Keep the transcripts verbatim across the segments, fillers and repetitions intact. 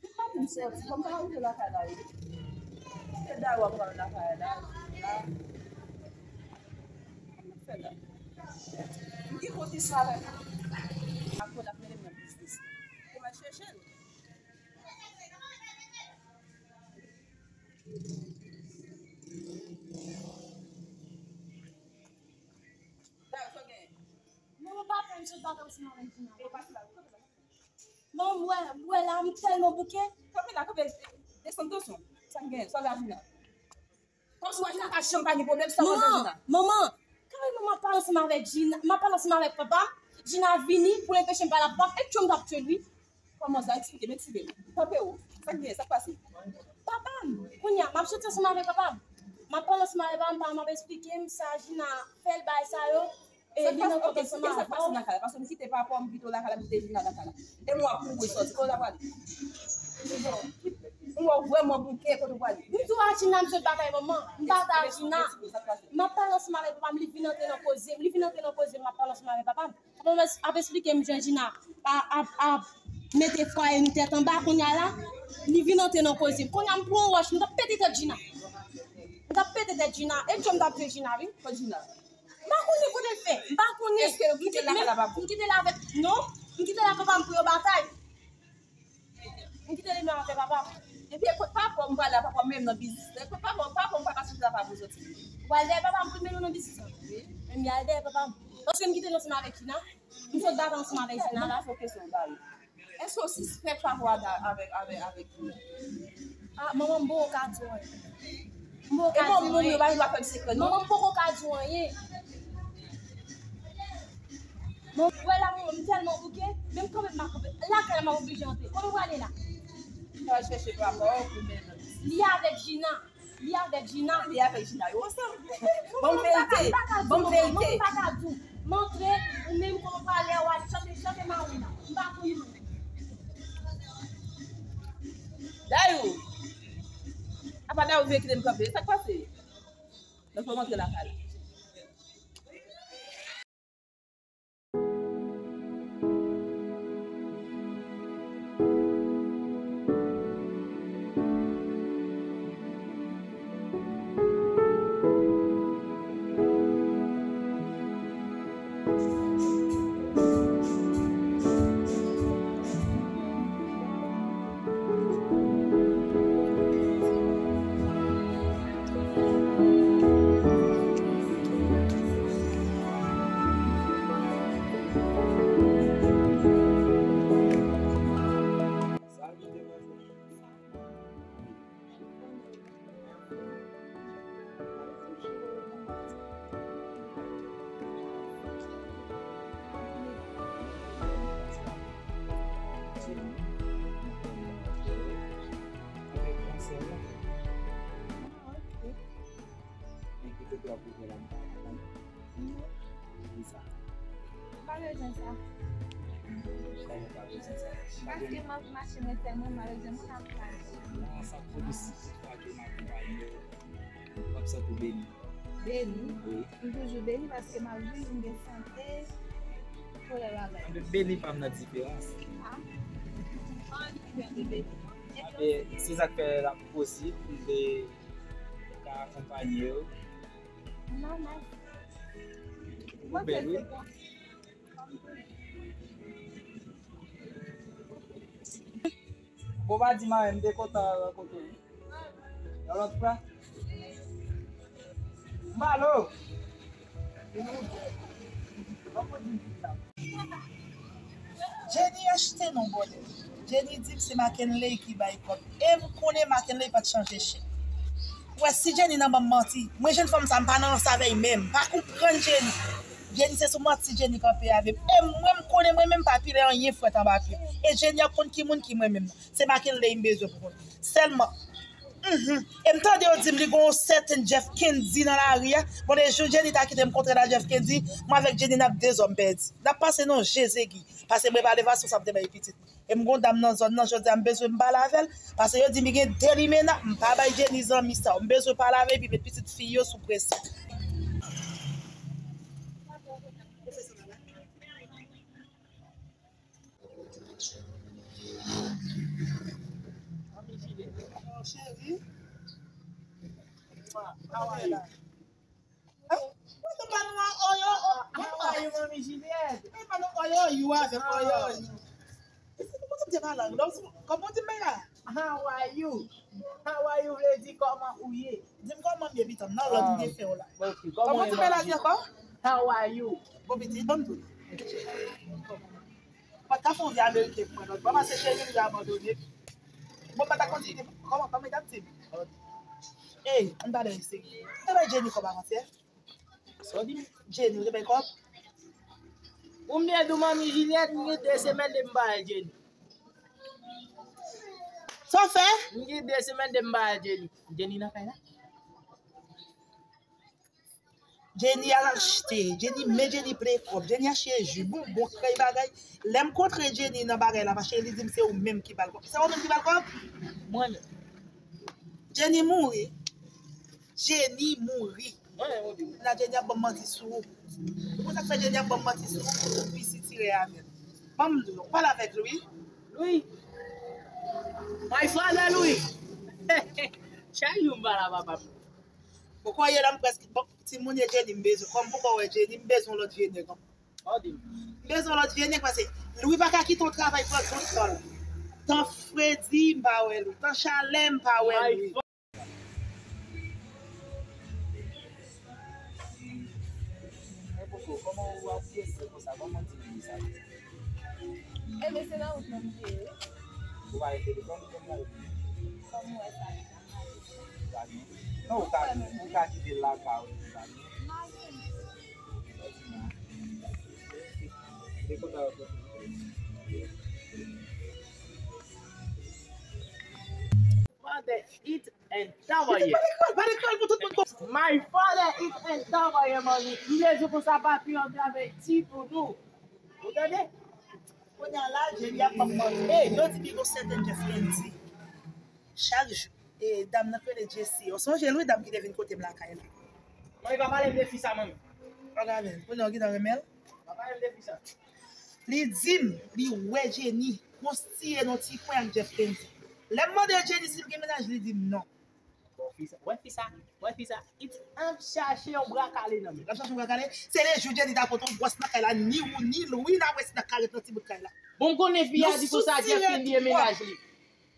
Tout maten m soti, kòm sa rive lakay la, wi. Se dayè w ap pran lakay la, la. Sa m ap fè la? M gen kòb sa la. Apre l ap mennen m nan biznis. Pou m al chèche l. Dayè, sa w gen? Non, m pa pè, m sot batay ansanm avèk Gina. E pase la, kote la? Bon, m wè, m wè la, m tèlman bouke. Kanpe la, kanpe, desann tansyon. Sa k gen? Sa w gen ak Gina? Kòmsi w wè Gina pa janm pa gen pwoblèm, sa w wè Gina? Manman, manman, kare manman pale ansanm avèk Gina, m ap pale ansanm avèk papa m. Gina vini pou l anpeche m pale ak papa m. E tchon m t ap tchwe l, wi. Kòman sa? Eksplike m, eksplike m. Kanpe ou. Sa k gen? Sa k pase? Papa m, kounye a, m ap soti ansanm avèk papa m. M ap pale ansanm avèk papa m, papa m ap eksplike m sa Gina fè l, bagay sa yo. E li nan kont ansanm avè w. Sa k pase nan kay la? Paske m kite papa m, m kite w lakay la, m kite Gina lakay la. E mwen w ap kouri soti, kote w ta prale? Mwen w vrèman bouke, kote w prale? M di w a Gina, m sot batay manman. M batay ak Gina. M ap pale ansanm avèk papa m, li vin antre nan koze m, li vin antre nan koze m, m ap pale ansanm avèk papa m. Papa m ap esplike m jan Gina ap, ap, ap mete fwaye nou tèt anba, kounye a la, li vin antre nan koze m. Kounye a m pran yon wòch, m t ap pete tèt Gina. M t ap pete tèt Gina. E djòl m t ap tchwe Gina, wi. Kot Gina? M pa konnen kote l fè. M pa konnen. Èske yo kite l lakay la, papa? M kite l avèk, non. M kite l ak papa m pou yo batay. M kite li menm avèk papa m. Epi, kot papa m, m pral la, papa m menm nan biznis la. Kot papa m, papa m pa ka soti la, papa m soti. Ou pral dèyè papa m pou l mennen w nan biznis la? Wi. Men m al dèyè papa m. Paske m kite l ansanm avèk Gina. M sot batay ansanm avèk Gina la. Fè kesyon ba yo. Èske w sispèk papa w avèk, avèk, avèk Gina? Ah, manman, m poko ka di w anyen. M poko ka di w anyen. E bon, moun yo pa gen dwa fè m sekrè, non? Manman, m poko ka di w anyen. Bon, wè la, manman, m tèlman bouke, menm kanpe m pa kanpe. Lakay la, m ap oblije antre. Kote w prale la? M pral chèche papa w pou mennen l nan biznis. Li avèk Gina. Li avèk Gina. Li avèk Gina, yo ansanm. Ban m verite. Ban m verite. M pa ka di w. M antre, ou menm kote w prale a, w al chante, chante mari la. M pa konnen. Dayou. Apa Dayou vle kite m kanpe? Sa k pase? Donk, fò m antre lakay la. Yo ap ouvè la m pa konprann. Ki sa? M pa bezwen sa. Kòman w pa bezwen sa? Paske m ap mache nan tè mwen, m pa bezwen moun ap pale. Non, sa pwodui si pa ke m akonpaye w, w ap santi w beni. Beni? Wi. M toujou beni paske m ap viv, m gen sante, tout lè bagay. Anben, beni pa m nan diferans. A? Ann ki beni, beni. Anben, se sa k fè l ap posib, m te ka akonpaye w. Non, mèsi. Ou bèl, wi. Bon, pa di m anyen, m te kontan rankontre w. Yon lòt fwa. Malo! Jenny achte non bòlè. Jenny di m se Mackenley ki bay kòb. E m konnen Mackenley pa t chanje chèn. Ou wè, si Jenny nan ban m manti, mwen jèn fanm sa, m pa nan rans avè l menm. M pa konprann Jenny. Jenny se sou manti Jenny kanpe avè m. E mwen, m konnen mwen menm pa pile anyen frèt anba pye. E Jenny ap konn ki moun ki mwen menm nan. Se Mackenley m bezwen pou konn. Sèlman, mhm. E m tande yo di m li gon sèten Jeff Kendy nan lari a. Bon, de jou Jenny ta kite m kontre la Jeff Kendy, mwen avèk Jenny n ap dezòm pèdi. N ap pase non je zegi. Pase mwen pa leve aswè sa m te bay pitit. E m gon dam nan zòn nan, jodi a m bezwen m pale avè l. Pase yo di m li gen de limena, m pa bay Jenny zanmi sa. M bezwen pale avè l epi met pitit fi yo sou presyon. Mami Juliette. Oh, cheri. How are you? Mwen te pa nou an oyo, o, how are you, Mami Juliette? Mwen pa nou oyo, you avèk oyo, you. Mwen te pa lang, donk, kòman w di m la? How are you? How are you vle di kòman ou ye? Di m kòman m ye, pitan m, nan lòd m te fè w la. Ok, kòman w di m la di ankò? How are you? Bon, pitit, ban m tou. Pa t ka fè yon vi ameriken pou mwen, non. Papa se cheri li abandone. Bon, pa ta kontinye. Kòman, kòman y t ap di m? Ey, ann pale serye. Ou te bay Jenny kòb avantyè? Sa w di m? Jenny, ou te bay kòb? Ou m byen di w, Manmi Juliette, m gen de semèn de m pa wè Jenny. Sa w fè? M gen de semèn de m pa wè Jenny. Jenny nan kay la? Jenny al achte. Jenny, men Jenny plen kòb. Jenny achte ji, bonbon, krèy bagay. Lè m kontre Jenny nan bagay la, paske li di m se ou menm ki ba l kòb. Se ou menm ki ba l kòb? Mwen menm. Jenny mouri. Jenny mouri. Mwen menm, ou di m. La Jenny ap ban m manti sou ou. Ou konn sa k fè Jenny ap ban m manti sou ou? Pou pi sitirè avè l. Ban m di w, ou pale avèk Louis? Louis. My father Louis. Chak jou m pale a papa m. Ou kwè la m prèske, bon, timoun e Jenny m bezwen. Kòm poko wè Jenny, m bezwen yon lòt vye nèg ankò. M bezwen yon lòt vye nèg paske Louis pa ka kite yon travay pran tout tan l. Tan Fredi m pa wè Louis. Tan Chalè m pa wè Louis. Men poko, kòman ou ap prese konsa? Kòman w di m sa? Ebyen, se nan wout lan m te ye. Ou pa gen telefòn ou konn nan wout? Kòm ou wè sa, li pa mal. Ou pa gen? Non, ou ka, ou ka kite l lakay ou, ou pa gen? M pa gen. Ou di m, ah. Li kontan renkontre w. Father, eat and travay. My father eat and travay, manmi. M bezwen konsa pa pi antrave ti pou nou. Ou tande? Kounye a la, Jenny ap ban m manti. Ey, yo di m li gon sèten Jeff Kendy. Chak jou. E dam nan k rele Jessie. Ou sonje l wi, dam ki te vin kote m lakay la. Manmi, pa pale m de fi sa, manmi. Pa pale m. Kounye a, ou gentan renmen l? Pa pale m de fi sa. Li di m, li wè Jenny konstiye nan ti kwen ak Jeff Kendy. Lè m mande Jenny si l gen mennaj, li di m non. Bon, fi sa, wè fi sa, wè fi sa, it ap chache yon bra kale nan men. L ap chache yon bra kale? Se le jou Jenny ta pote yon gwòs nan kay la, ni ou, ni Louis n ap wè si n ap ka ret nan ti bout kay la. Bon, m konnen fi a di konsa Jeff Kendy e mennaj li.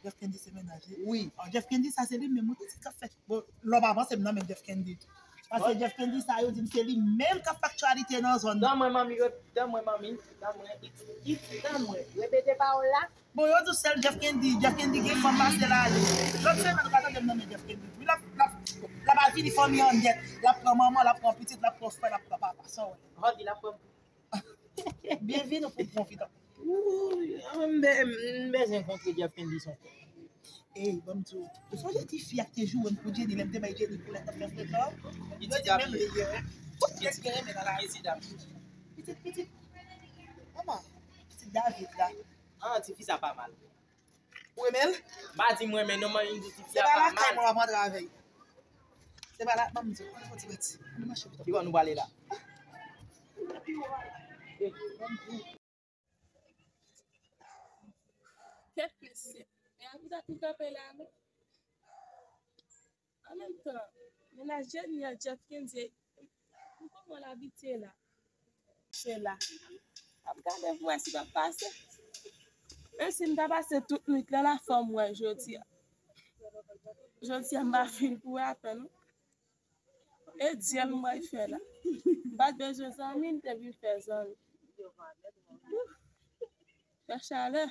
Jeff Kendy se mennaj li? Wi. An, Jeff Kendy, sa se li menm, wi, pitit k ap fèt. Bon, lè w pa panse m nan men Jeff Kendy. Paske Jeff Kendy sa, yo di m se li menm k ap fè aktyalite nan zòn nan. Tan mwen, manmi, rep-, tan mwen, manmi, tan mwen, it, it, tan mwen. Repete pawòl la. Bon, yo di w sèl Jeff Kendy, Jeff Kendy gen fanm pase l ale. Lòt semèn, ou ka tande m nan men Jeff Kendy. Wi, l ap, l ap, l ap avili fanmi an nèt. L ap pran manman, l ap pran pitit, l ap pran frè, l ap pran papa. Sa w wè? Huggy, l ap pran. Byenvini pou pran pitit. Wouy, m be-, m bezwen kontre Jeff Kendy son. Ey, ban m di w. Ou sonje ti fi a ki te joure m pou Jenny, lè m te bay Jenny pou lè t ap fè frekan? Yo di menm li ye. Tout nèg ki renmen nan la. Pitit, pitit. Kòman? Pitit David la. Ah, ti fi sa pa mal. Ou renmen l? M pa di m renmen non, mwen di ti fi a pa mal. Se pa lakay mwen w ap antre avè l. Se pa la, ban m di w, ann fè yon ti pati. Ann mache pito. Ki bò nou prale la? Kèt mesye. Men a kouta tou kanpe la, non. An menm tan, mennaj Jenny an, Jeff Kenzie, m konprann l abitye la. Se la. M ap gade pou wè si l ap pase. Men si m ta pase tout nwit lan la, fò m wè jodi a. Jodi a, m pa fin pou wè apèn, non. E dyèl m pral fè la. M pa t bezwen zanmi, m te vin fè zanmi. Fè chalè.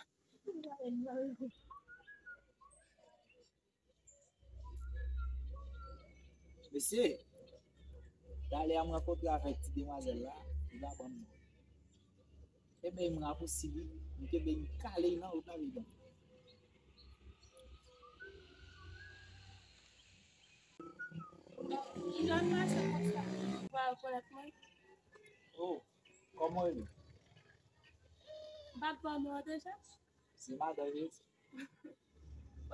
Mesye, talè a m rankontre avèk ti demwazèl la, li pa ban m non. Ebyen, m rapousib wi, m kenbe m kale nan wout la, li ban m. Kijan pase konsa? Ou pa rekonèt mwen? Oh, kòman w rele? M pa t ba w non an deja? Se madanm Jezi.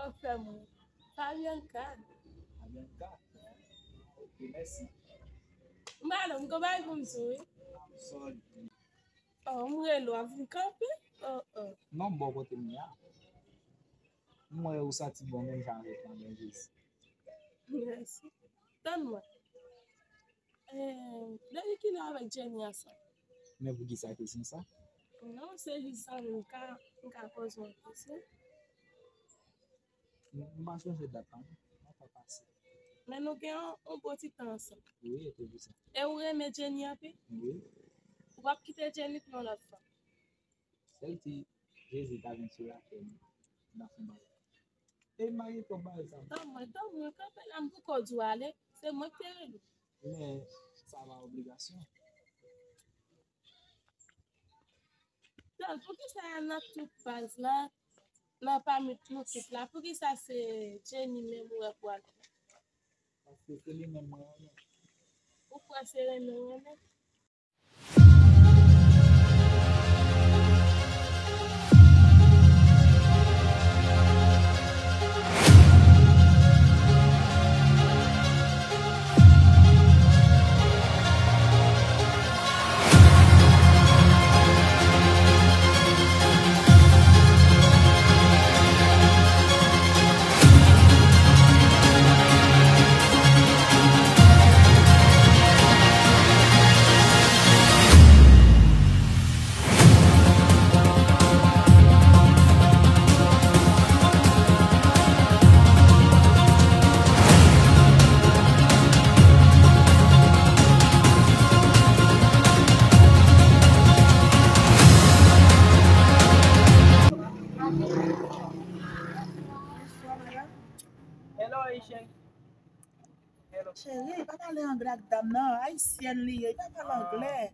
Ou fè mwen. Fabianca. Fabianca? Ok, mèsi. M pa non, m gon bagay pou m di w, wi. I'm sorry. Oh, m rele w, ap vin kanpe? Oh, oh. Non, m bò kote m ye a. M wè ou santi bon menm jan avèk madanm Jezi. Mèsi. Tann mwen. Eh, depi kilè w avèk Jenny ansanm? Men poukisa kesyon sa? Non, se jis zanmi, m ka, m ka poze w kesyon. M, m pa sonje dat la, non. Lontan pase. Men nou gen yon, yon bon ti tan ansanm. Wi, e te pou sa. E ou renmen Jenny anpil? Wi. Ou p ap kite Jenny pou yon lòt fanm? Sèl ti Jezi ta vin sou latè, m ta fè bagay. E m pa gen twòp bagay sa. Tann mwen, tann mwen, kanpe la, m poko di w ale. Se mwen ki te rele w. Men sa pa obligasyon. Tann, poukisa nan tout baz la, nan pami nou tout la, poukisa se Jenny menm ou wè pou ale? Paske se li menm mwen renmen. Ou kwè se renmen w renmen? Hello, Haitian. Hello. Cheri, pa pale anglè ak dam nan, ayisyèn li ye, pa pale anglè.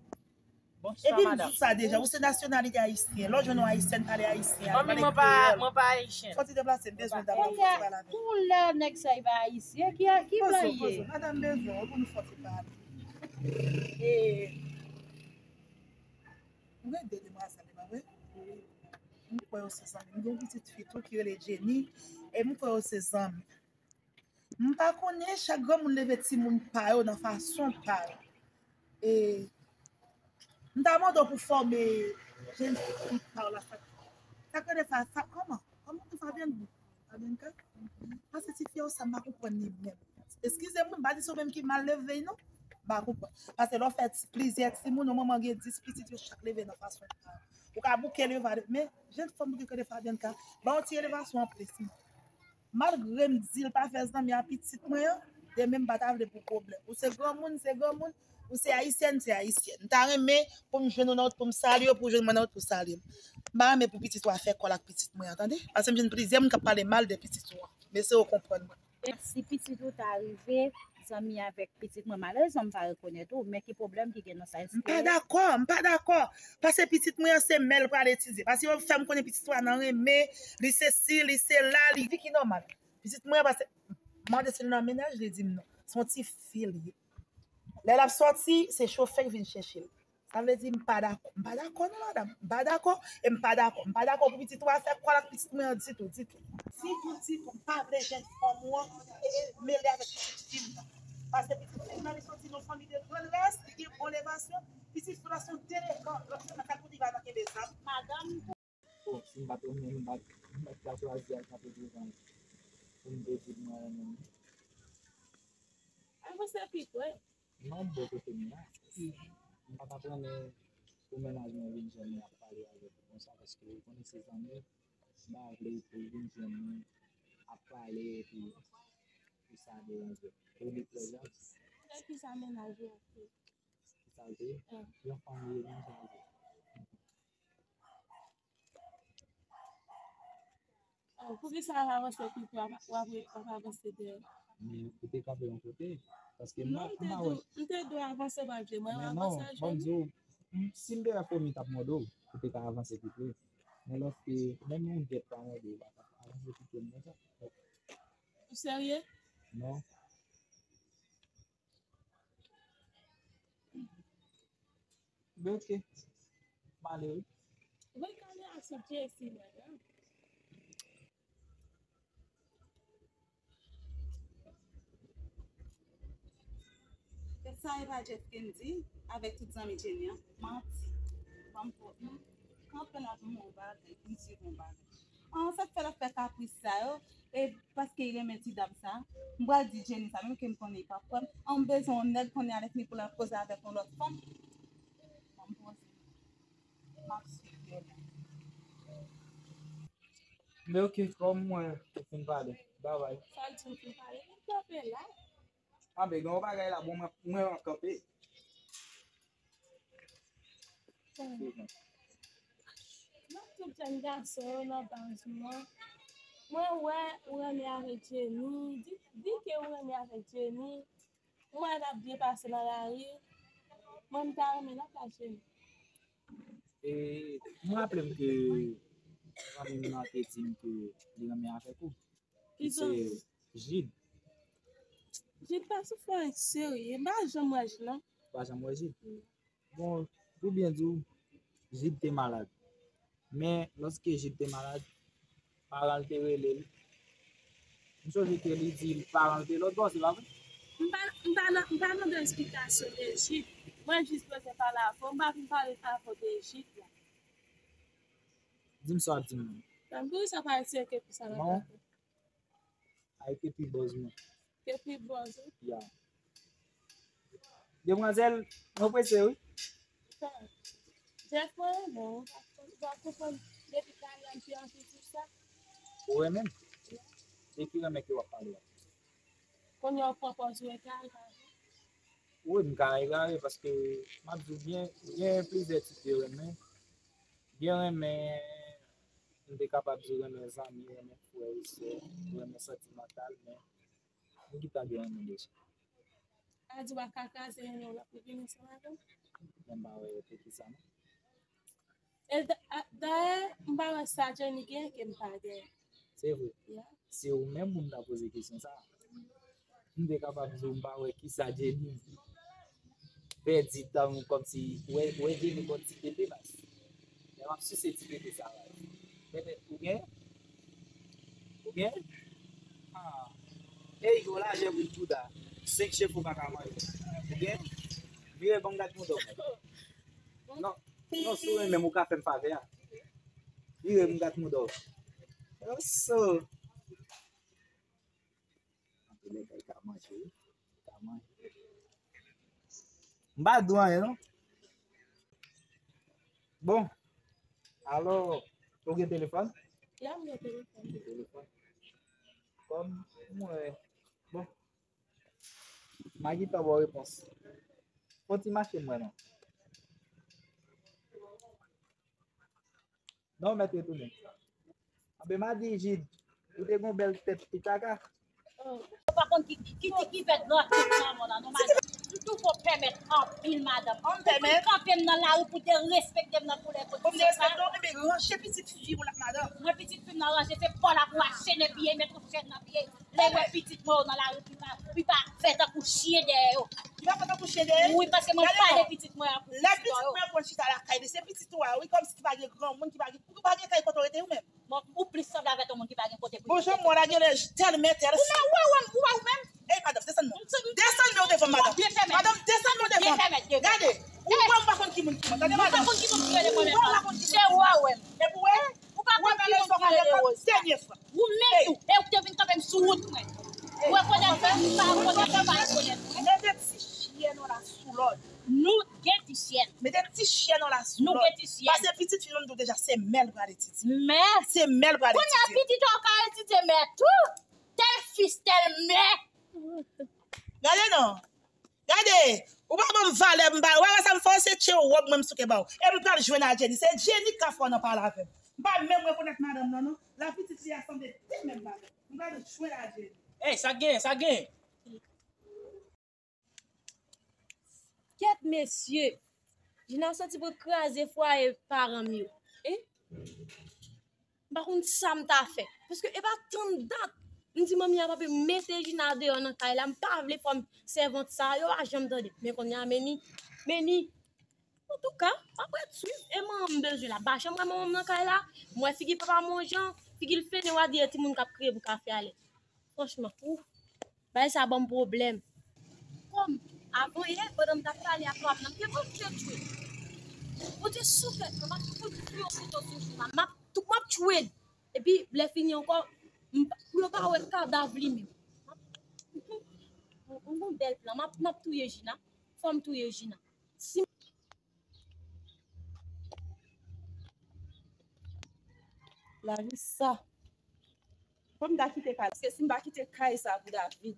Epi m di w sa deja, ou se nasyonalite ayisyen. Lè w jwenn yon ayisyèn pale ayisyen, ale pale kreyòl. Mwen pa, mwen pa ayisyen. Fò w ti deplase, m bezwen dam nan, fò w ti pale avè l. Pou lè nèg sa, li pa ayisyen, ki, ki blan li ye? Poze w, poze w. Madanm bezwen w, pou nou fò w ti pale. E, ou gen de demwazèl, e pa vre? M kwè yo se zanmi. M gen yon pitit fi tou ki rele Jenny, e m kwè yo se zanmi. M pa konnen, chak granmoun leve timoun pa yo nan fason pa yo. E, m ta mande w pou fòme jèn fi pa w la, sa, sa k rele fa, fa, kòman? Kòman pou Fabian di? Fabianca? Paske ti fi a w sa, m pa konprann li menm. Eskize m, m pa di se w menm ki mal leve, non. M pa konprann. Paske lè w fè ti, plizyè timoun, yon manman gen dis pitit, yo chak leve nan fason pa yo. Ou ka bouke l, yo va, men jèn fanm ki rele Fabianca, ba yon ti elevasyon anplis, non. Malgre m di l pa fè zanmi a pitit mwen an, demen m pa ta vle pou pwoblèm. Ou se granmoun, se granmoun. Ou se ayisyèn, se ayisyèn. M ta renmen pou m jwenn ou nan wout pou m salye w, pou w jwenn mwen nan wout pou w salye m. M pa renmen pou pitit ou a fè kòl ak pitit mwen an, tande? Paske m jwenn plizyè moun k ap pale mal de pitit ou an. M eseye w konprann mwen. Si pitit ou ta rive zanmi avèk pitit mwen, malerezman m pa rekonèt ou, men ki pwoblèm ki gen nan sa? M pa dakò, m pa dakò. Paske pitit mwen an se mè l pral etidye. Paske yo fè m konnen pitit mwen an renmen, li sesi, li sela, li vi ki nòmal. Pitit mwen an, paske m mande si l nan mennaj, li di m non. Se yon ti fi li ye. Lè l ap sòti, se chofè k vin chèche l. Sa vle di m pa dakò. M pa dakò non, madanm. M pa dakò. E m pa dakò. M pa dakò pou pitit ou a fè kòl ak pitit mwen an ditou, ditou. Ditou, ditou. M pa vle jèn fanm ou an e, e, mele avèk pitit fi m nan. Paske pitit fi m nan, li soti nan fanmi de grann rès, li gen bon levasyon. Pitit fi w la se yon delekan. Lòt sèlman, sa l pou di va nan kenbe zam. Madanm. Bon, si m pa t renmen, m pa t, m pa t ka chwazi al kanpe devan l pou m te di l mwen renmen l. Avanse pi pre. Non, bò kote m la. M pa t ap renmen pou mennaj mwen vin jwenn mwen ap pale avèk ou konsa, paske ou konnen se zanmi, m pa vle pou l vin jwenn mwen ap pale epi pou sa deranje. Ou li plèzan. Lè ki sa mennaj ou ap fè? Ki sa l te? Yon fanm li ye, menm jan l ye. Oh, poukisa w ap avanse pi pre, w ap, w ap, w ap avanse dèyè? Men ou te kanpe yon kote, paske m pa, m pa wè. Non, m te dwe avanse, malgre mwen avanse ajenou. Men non, ban m di w, m, si m te wè fomi t ap mòde w, ou te ka avanse pi pre. Men lòske menm yon gèt pa mòde w, ou pa ka avanse pi pre m konsa. Ou serye? Non. Bloke. M ale wi. Wi, kamera sou Jessy mwen an. E sa e pa Jeff Kendy avèk tout zanmi Jenny an. Manti. Ban m pwòp non. Kanpe la pou m yon bagay, pou m di yon bagay. An, sa k fè l ap fè kapris sa yo? E paske l renmen ti dam sa. M pral di Jenny sa, menm ke m konnen li p ap kwè m. An, m bezwen yon nèg konnen alèk li pou l al koze avèk yon lòt fanm. Ban m poze. M ap swiv yo la. Men oke, kòm mwen ou fin pale. Babay. Sa l di m fin pale? M kanpe la. Anben, gen yon bagay la, bon, mwen, mwen an kanpe. Mwen tout jèn gason yo nan baz mwen. Mwen wè ou renmen avèk Jenny. Di, di ke ou renmen avèk Jenny. Mwen wè n ap byen pase nan lari. Mwen, m ta renmen nan plas Jenny. E, m raple m ke zanmi m nan te di m ke li renmen avèk ou. Ki se Jid. Jid pa sou fè serye. M pa janm wè Jid, non. Ou pa janm wè Jid? Bon, pou byen di w, Jid te malad. Men, lòske Jid te malad, paran l te rele l. M sonje ke li di l paran l te lòtbò, se pa vre? M pa, m pa nan, m pa nan de esplikasyon de Jid. Mwen jis bezwen pale avè w. M pa vin pale avè w de Jid la. Di m sa w ap di m nan. Tanpri, sa pa ese ke pou sa nan. Non. Ay, ke pi bòz mwen. Ke pi bòz ou? Ya. Demwazèl, mwen prese, wi. Sa. Jeff, mwen renmen w. Ou pa konprann depi talè m te anvi di sa. Ou renmen m? E ki renmen ke w ap pale a? Kounye a w pran pòz ou egare. Wi, m ka egare paske m ap di w byen, gen plizyè tip de renmen. Byen renmen, m te kapab di renmen zanmi, renmen frè e sè, renmen santimantal, men m gentan gen renmen deja. Sa vle di w pa ka kraze renmen w lòt moun vin ansanm avè m? Men m pa wè poukisa non. E da-, a, dayè, m pa wè sa Jenny gen ke m pa gen. Se vre. Yeah. Se ou menm pou m ta poze kesyon sa a. M te kapab di w m pa wè kisa Jenny pèdi tan m kòmsi, wè, wè Jenny kòm ti tete baz. Lè m ap sise ti tete sa baz. Tete, ou gen? Ou gen? Ah. Ey, yon lajè bout bouda. Senk chef ou pa ka manje. Ou gen? Vire ban m gad mouda w. Non, non, si w renmen m, ou ka fè m favè a. Vire m gad mouda w. Oso. Anpil nèg ka manje, wi. Ka manje. M pa di w anyen, non. Bon. Alò, ou gen telefòn? Ya, m gen telefòn. Ou gen telefòn. Kòm mwen, bon. M a gentan ba w repons. Fò ti mache m wè non. Non, mèt retounen. Anben, m a di Jid, ou te gon bèl tèt ti kaka. Ou pa konn ki, ki ti ki fè gran tout nan mond lan, non, madanm. M toujou pèmèt anpil, madanm. Ou pèmèt kanpe m nan lari pou derespekte m nan koulè po ti sa. Pou m derespekte w, enben, ranje pitit fi w la, madanm. Mwen, pitit fi m nan ranje, se pa w la pou achte nan pye, met yon chèn nan pye. Lè w wè pitit mwen yo nan lari, pou pa, pou pa fè tankou chyen dèyè yo. Li pa fè tankou chyen dèyè? Wi, paske mwen pale pitit mwen an pou pitit mwen yo. Lè pitit mwen pran chita lakay li, se pitit ou a, wi, kòmsi ki pa gen granmoun, ki pa gen, ki pa gen kay kote w rete, ou menm. Bon, ou plis sanble avèk yon moun ki pa gen kote pou li rete. Bon, jan mwen la gen lè tèl men tèl. Ou wè, ou wè, ou wè, ou menm? Ey, madanm, desann non. Desann men w devan m, madanm. Madanm, desann men w devan m. Gade, ou wè m pa konn ki moun ki mwen. Tande, madanm. Ou pa konn ki moun ki rele mwen menm. Ou wè m pa konn ki moun. Se ou a wè m. Epi w wè, ou pa konn ki moun ki rele Rose. Dènye fwa. Ou menm tou, e ou te vin kanpe m sou wout mwen. Ou rekonèt mwen, ou pa rekonèt mwen, ou pa rekonèt mwen. Mete ti chyen w la sou lòd. Nou gen ti chyen. Mete ti chyen w la sou lòd. Nou gen ti chyen. Paske pitit fi nou, nou deja se mè l pral etidye. Mè. Se mè l pral etidye. Kounye a pitit yo ka etidye mè tou. Tel fis, tel mè. Gade non. Gade. Ou pa ban m valè, m ba. Wè, wè sa m fè w, se tche wòb mwen m souke ba w. E m pral jwenn a Jenny. Se Jenny k ka fè w nan pale avè m. M pa menm rekonèt madanm nan, non. La pitit li a sanble de menm madanm. M pral jwenn a Jenny. Ey, sa gen, sa gen. Kèt mesye, Gina soti pou l kraze fwaye paran m yo. E? M pa konn sa m ta fè. Paske e pa tann dat m di manmi a pa vle mete Gina deyò nan kay la. M pa vle fanm sèvant sa yo pa janm tande. Men kounye a, men ni, men ni. Antouka, m ap ret swiv. E manman m bezwen la. M pa janm wè manman m nan kay la. M wè figi papa m yon jan, figi l fennen, w a di e timoun k ap kriye pou kafe a lèt. Franchman, ou, bagay sa ban m pwoblèm. Kòm avan yè, pandan m t ap pale ak manman m nan, m te pral tchwe tchwe. Bondye sou tèt mwen, m ap fout yon kouto sou jou la. M ap tou, m ap tchwe l. Epi, lè fini ankò, m pa, pou yo pa wè kadav li menm. M ap, m, m, m gon bèl plan. M ap, m ap touye Gina. Fò m touye Gina. Si Larissa. Fò m ta kite kay la. Paske si m pa kite kay sa pou David,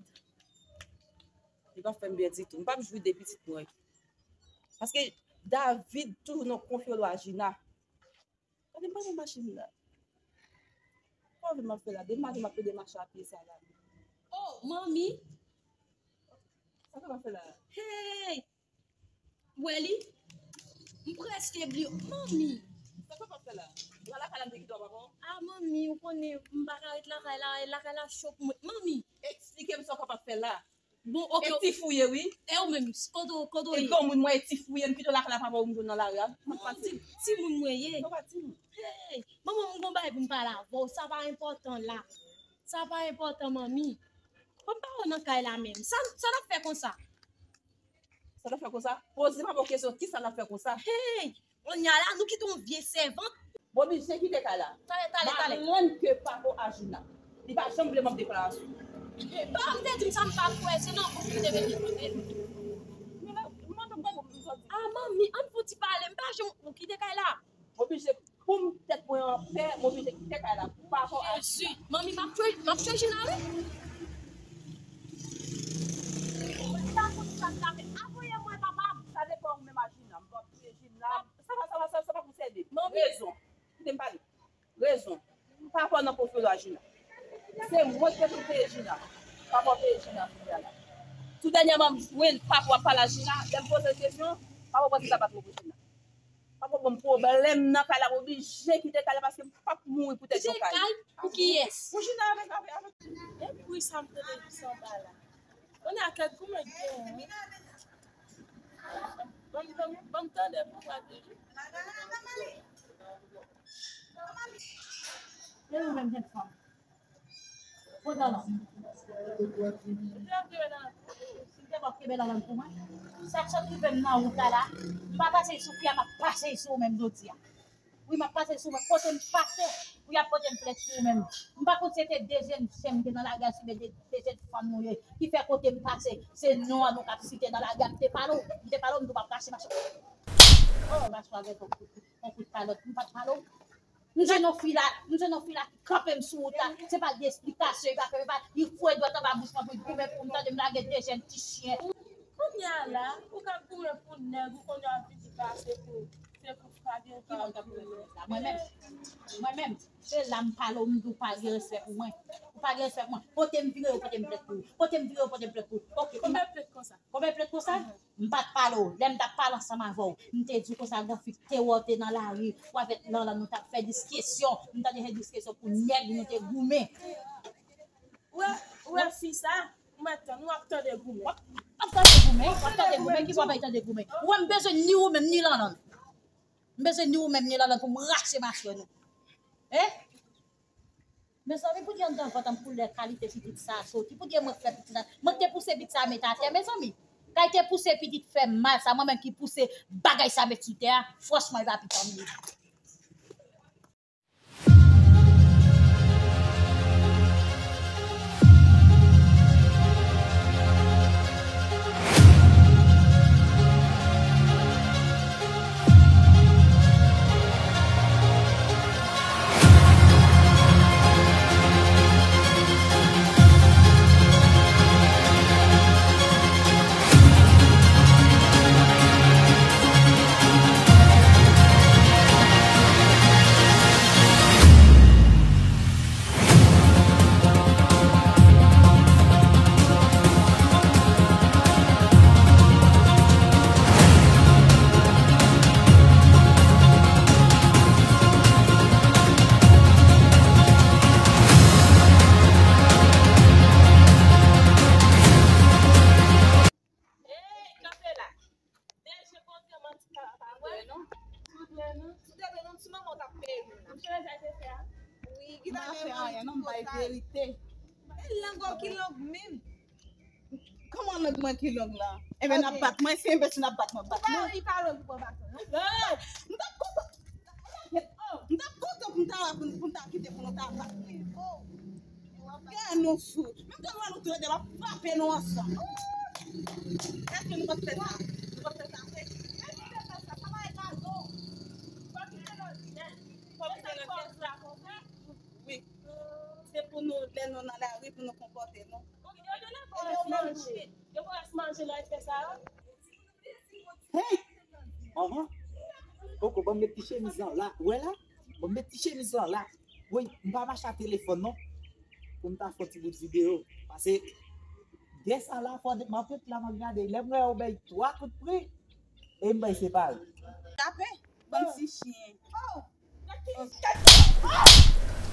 li p ap fè m byen ditou. M p ap jwi de pitit mwen. Paske David toujou nan konfyolo a Gina. Gade m pa nan machin la. Kòman m ap fè la? Depi maten m ap pede mache a pye sa la. Oh, manmi. Sa k ap fè la? Hey! Wè li? M prèske bliye. Manmi! Sa k ap fè la? Ou pa lakay la, m te kite w, papa? Ah, manmi, ou konnen m pa ka ret lakay la, lakay la cho pou mwen. Manmi! Eksplike m sa k ap fè la. Bon, ok. E ti fou ye, wi. E ou menm, kote w, kote w ye? E granmoun mwen, e ti fou ye, m kite w lakay la, papa w m jwenn nan lari a. Bon, ti, timoun mwen ye. Non, pa timoun. Hey, manman, m gon bagay pou m pale avè w. Sa pa enpòtan la. Sa pa enpòtan, manmi. Fò m pa wè w nan kay la menm. Sa, sa n ap fè konsa? Sa n ap fè konsa? Poze papa w kesyon, kisa n ap fè konsa? Hey! Kounye a la, nou kite yon vye sèvant. M oblije kite kay la. Talè, talè, talè. Marenn ke papa a Gina. Li pa janm vle ban m deklarasyon. Papa m te di m sa m pa kwè, se nan bouch li te mete l. Ah, manmi, ann fouti pale, m pa janm, ou kite kay la. M oblije, pou m tèt mwen anpè, m oblije kite kay la. Papa a Gina. Jezi, manmi, m ap tchwe, m ap tchwe Gina, wi. M pa konn sa m ta fè. Avoye mwen, papa m. Sa depann ou menm a Gina. M p ap touye Gina. Sa va, sa va, sa, sa pa pou sède. Manmi. Rezon. Kite m pale. Rezon. Papa w nan konfyolo a Gina. Se mwen ki te pou peye Gina. Papa w peye Gina kounye a la. Tou dènyèman, m jwenn papa w ap pale a Gina. Lè m poze l kesyon, papa w panse sa pa twò pou Gina. Papa w ban m pwoblèm nan kay la, m oblije kite kay la paske m p ap mouri poutèt yon kay. Kite kay pou kiyès? Pou Gina avèk, avèk, avèk. E bri sa m tande jis anba la. Kounye a kèk goumen k genyen wi. Ban m, ban m, ban m tande pou w ap di. E ou menm jèn fanm. Pran lalann. Si m te konn kenbe lalann pou mwen, sa k sot rive m nan wout la la, m pa pase l sou pye a, m ap pase l sou ou menm jodi a. Wi, m ap pase sou mwen. Kote m pase, pou y ap pote m plent sou ou menm. M pa konn si se te de jèn chen m te nan lari a, si se de, de jèn fanm nou ye, ki fè kote m pase, se non an nou k ap site nan lari a. M te pale w, m te pale w, m di w m ap rache machin. Oh, rache avèk yon kout, yon kout kalòt. M pa t pale w. M jwenn yon fi la, m jwenn yon fi la ki kanpe m sou wout la. Se pa de esplikasyon, li pa fè, li foure dwèt anba bouch mwen pou l goumen pou m tande m lage de jèn ti chen. Kounye a la, ou k ap goumen pou nèg, ou konnen w ap vin di pase pou se Ki moun k ap pran plas la? Mwen menm. Mwen menm. Se la m pale w, m di w pa gen respè pou mwen. Ou pa gen respè pou mwen. Kote m vire, yo pote m plent pou ou. Kote m vire, yo pote m plent pou ou. Ok. Konbyen plent konsa? Konbyen plent konsa? M pa t pale w. Lè m t ap pale ansanm avè w, m te di w konsa, gon fi te wè w te nan lari, ou avèk Lanlann, nou t ap fè diskisyon. M tande se diskisyon pou nèg nou te goumen. Ou wè, ou wè fi sa, ou mèt tann, w ap tande goumen. W ap, w ap tande goumen, w ap tande goumen, ki bò bay tande goumen? Ou wè m bezwen ni ou menm, ni Lanlann. M bezwen ni ou menm, ni Lanlann pou m rache machwè nou. Hein? Mezanmi, poutji anndan vant an m koulè kalite pitit sa a soti? Poutji mwen fè pitit sa? Mwen te pouse pitit sa a met atè, mezanmi. Kay te pouse pitit fè mal sa, mwen menm ki pouse bagay sa met sou tè a, franchman, e pa pitit mwen. Ey, kanpe la. Deje kontre manti pa pa wè. Sou dwe non. Sou dwe non, ti manman w t ap peye nou la. Ou chanje se fè a? Wi, ki ta gen anyen non, m bay verite. E lang ou ki lang menm? Kòman lang mwen ki lang la? Enben, n ap bat mwen, se enben si n ap bat mwen, bat mwen. Ou pa wè li pa long pou pran baton non. Non, m t ap kontan. M t ap kontan pou m ta, pou, pou m ta kite pou nou ta bat mwen. Gade nou sou. Menm jan nou tou lè de, m ap frape nou ansanm. Èske nou p ap fè sa? Nou p ap fè sa vre? Èske nou p ap fè sa? Sa pa e gado. Fò kite nan kès la konsa. Wi. Se pou nou, lè nou nan lari, pou nou konpòte nou. Yo, yo nan fòs manje. Yo fòs manje nan efè sa yo. Hey! Anhan. Koko, ban m met ti chemiz lan la. Ou wè la? Ban m met ti chemiz lan la. Woy, m pa mache a telefòn non. Pou m ta fè yon ti bout videyo. Pase, gè sa la, fò m ap ret la, m ap gade. Lè m wè yo bay twa kout pwen, e m bay separe. Tape, bann ti chen. Oh! Oh!